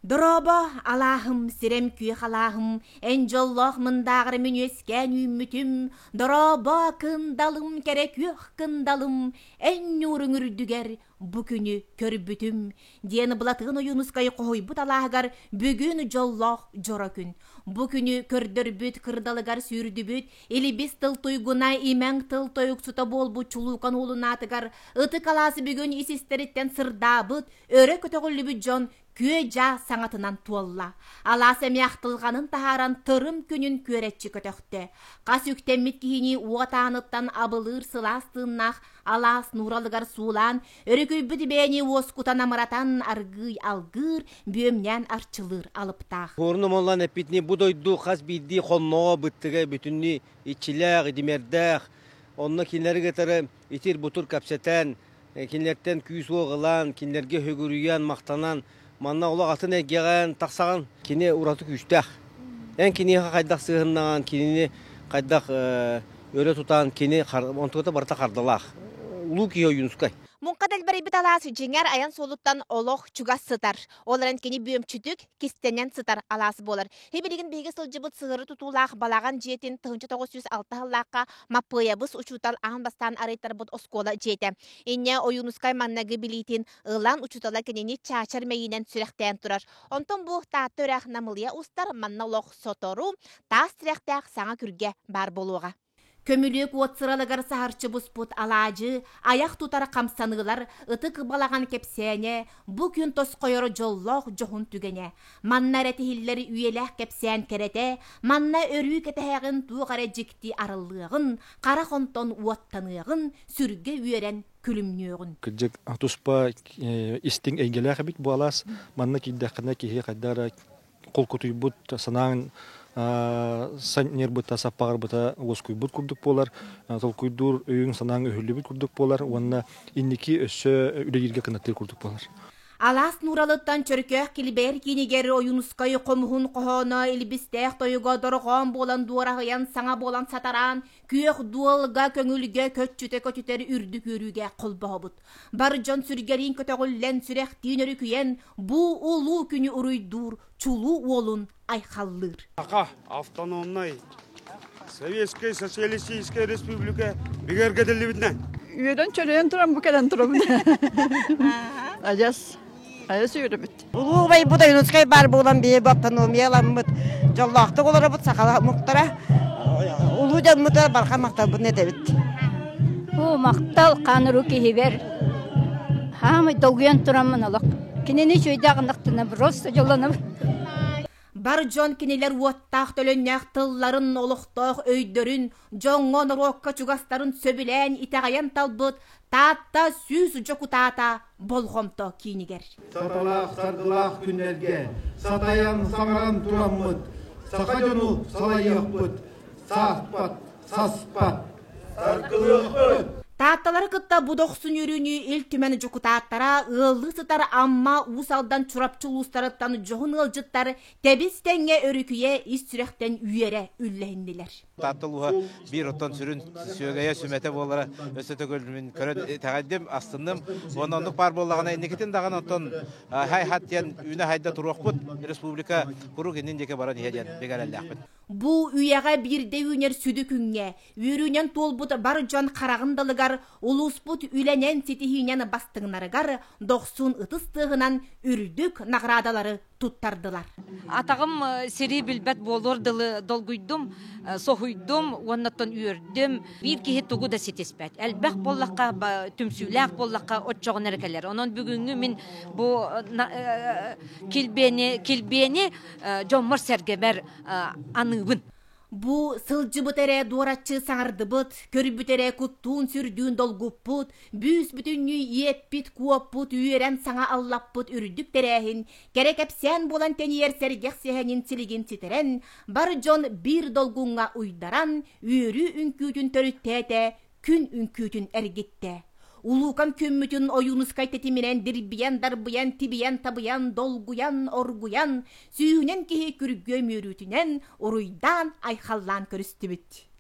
Дорообо, алааһым, сирэм күөх алааһым, эн дьоллоох мындааҕар мин үөскээн үүммүтүм. Дорообо, кындалым, кэрэ күөх кындалым, эн ньууруҥ үрдүгэр бу күнү көрбүтүм, диэн Былатыан Ойуунускай хоһуйбут алааһыгар бүгүн дьоллоох дьоро күн. Бу күнү көрдөрбүт, кырдалыгар сүүрдүбүт, илбис тыл туйгуна, имэҥ тыл тойуксута буолбут чулуукан уолун аатыгар ытык алаас бүгүн ис-истэриттэн сырдаабыт, өрө көтөҕүллүбүт дьон күө-дьаа саҥатынан туолла. Алаас эмиэ ахтылҕанын таһааран тырым күнүн күөрэччи көтөхтө. Хас үктэммит киһини уот ааныттан абылыыр сылаас тыыннаах алаас нууралыгар суулаан, өрүкүйбүт бэйэни уоскутан амыратан аргыый алгыыр, бүөмнээн арчылыыр алыптаах. Хуорун омоллоон эппитини бу дойду хас биирдии хонноҕо быттыга бүтүннүү иччилээх, идимэрдээх, онно кинилэри кытары итир-бутур кэпсэтэн, кинилэртэн күүс-уох ылан, кинилэргэ сүгүрүйэн, махтанан, манна олох атын эйгэҕэ тахсаҕын. Кини ураты күүстээх. Эн киниэхэ хайдах сыһыннаҕын, кинини хайдах өрө тутан, кини онтуката барыта хардалаах. Улуу киһи Ойуунускай. Муҥха дэлбэрийбит алаас дьиҥэр айан суолуттан олох чугас сытар. Ол эрэн кини бүөмчүтүк, кистэнэн сытар алаас буолар. Билигин биһиги сылдьыбыт сыһыары тутуулаах балаҕан дьиэтин 1906 сыллаахха Маппыайабыс учуутал аан бастаан арыйтарбыт оскуола дьиэтэ. Инньэ Ойуунускай маннагы билиитин ылан учуутала кинини чаачар мэйиинэн сүрэхтээн турар. Онтон бу Таатта үрэх Намылыйа устар манна олох сотору таас тирэхтээх саҥа күргэ баар буолуоҕа. Көмүлүөк уот сыралыгар саһарчы буспут алаадьы, айах тутар хамсаныылар, ытык балаҕан кэпсээнэ, бу күн тосхойор дьоллоох дьоһун түгэнэ. Манна эрэ тиһиллэр үйэлээх кэпсээн кэрэтэ, манна өрүү кэтэһэҕин туох эрэ дьикти арыллыаҕын, харах онтон уоттаныаҕын, сүргэ үөрэн күлүмнүөҕүн. Кырдьык, туспа истиҥ эйгэлээх эбит бу алаас. Манна киирдэххинэ киһи хайдах эрэ холкутуйбут санааҥ санньыарбыта, саппаҕырбыта уоскуйбут курдук буолар, толкуйдуур өйүҥ-санааҥ өһүллүбүт курдук буолар уонна инники өссө үлэлииргэ кынаттыыр курдук буолар. Алаас Нууралыттан Чөркөөх килбэйэр киинигэр Ойуунускай хомуһун хоһооно илбистээх тойуга дорҕоон буолан дуораһыйан саҥа буолан сатараан күөх дуолга көҥүлгэ көччүтэ көтүтэр үрдүк үөрүүгэ холбоһобут. Бар дьон сүргэриин көтөҕүллэн, сүрэхтиин өрүкүйэн, бу улуу күнү уруйдуур чулуу уолун айхаллыыр. Саха автономнай Советскай Социалистическай Республика бигэргэтиллибитинэн. Үөрэн чөрөйөн туран бу кэлэн турабын. Адьас, адьас үөрэбит. Улуу убайбыт Ойуунускай баар буолан биһи бу автономияламмыт дьоллоохтук олоробут саха омуктара улуу дьоммутугар барҕа махталбытын этэбит. Оо, махтал хааныруу киһибэр. Хаамай долгуйан тураммын олох. Кинини үчүгэйдээх ынахтына просто дьоллонобун. Бар дьон кинилэр уоттаах төлөннөөх тылларын, олохтоох өйдөрүн, дьоҥҥо норуокка чугастарын сөбүлээн итэҕэйэн талбыт Таатта сүүс дьокутаата болҕомто киинигэр. Саталаах саргылаах күннэргэ сатайан саҥаран тураммыт, саха дьону салайыахпыт, сааспат, саспат, саргылыахпыт! Таатталары кытта бу дохсун үөрүүнү Ил Түмэн дьокутааттара ыаллыы сытар Амма, Уус Алдан, Чурапчы улуустарыттан дьоһун ыалдьыттар тэбис-тэҥҥэ өрүкүйэ ис сүрэхтэн үөрэ үллэһиннилэр. Таатта улууһа биир оттон сүрүн сүөгэйэ сүмэтэ буолара өссө төгүл мин көрөн итэҕэйдим, астынным. Уонна оннук баар буоллаҕына инникитин даҕаны оттон хай-хат диэн үүнэ-хайда туруохпут республика куруук иннин диэки баран иһэ диэн бигэ эрэллээхпит. Бу үйэҕэ биирдэ үүнэр сүдү күҥҥэ үөрүүнэн туолбут бар дьон хараҕын далыгар улууспут үлэнэн ситиһиинэн бастыҥнарыгар дохсун ытыс тыаһынан үрдүк наҕараадалары туттардылар. Атаҕым сири билбэт буолуор дылы долгуйдум, соһуйдум уоннаттан үөрдүм. Биир киһи тугу да ситиспэт. Элбэх буоллахха, түмсүүлээх буоллахха оччоҕуна эрэ кэлэр. Онон бүгүҥҥү мин бу килбиэни, килбиэни дьоммор-сэргэбэр аныыбын. Бу сылдьыбыт эрэ дуораччы саҥардыбыт, көрбүт эрэ куттуун-сүрдүүн долгуппут, бүүс-бүтүннүү иэппит-куоппут, үөрэн саҥа аллаппыт үрдүк тэрээһин, кэрэ кэпсээн буолан тэнийэр сэргэх сэһэнин силигин ситэрэн, бар дьон биир долгуҥҥа уйдаран, үөрүү үҥкүүтүн төрүттээтэ, күн үҥкүүтүн эргиттэ. Улуукан күммүтүн Ойуунускай тэтиминэн дирбийэн-дарбыйан, тибийэн-табыйан, долгуйан, оргуйан, сүүһүнэн киһи күргүөм үөрүүтүнэн уруйдаан, айхаллаан көрүстүбүт.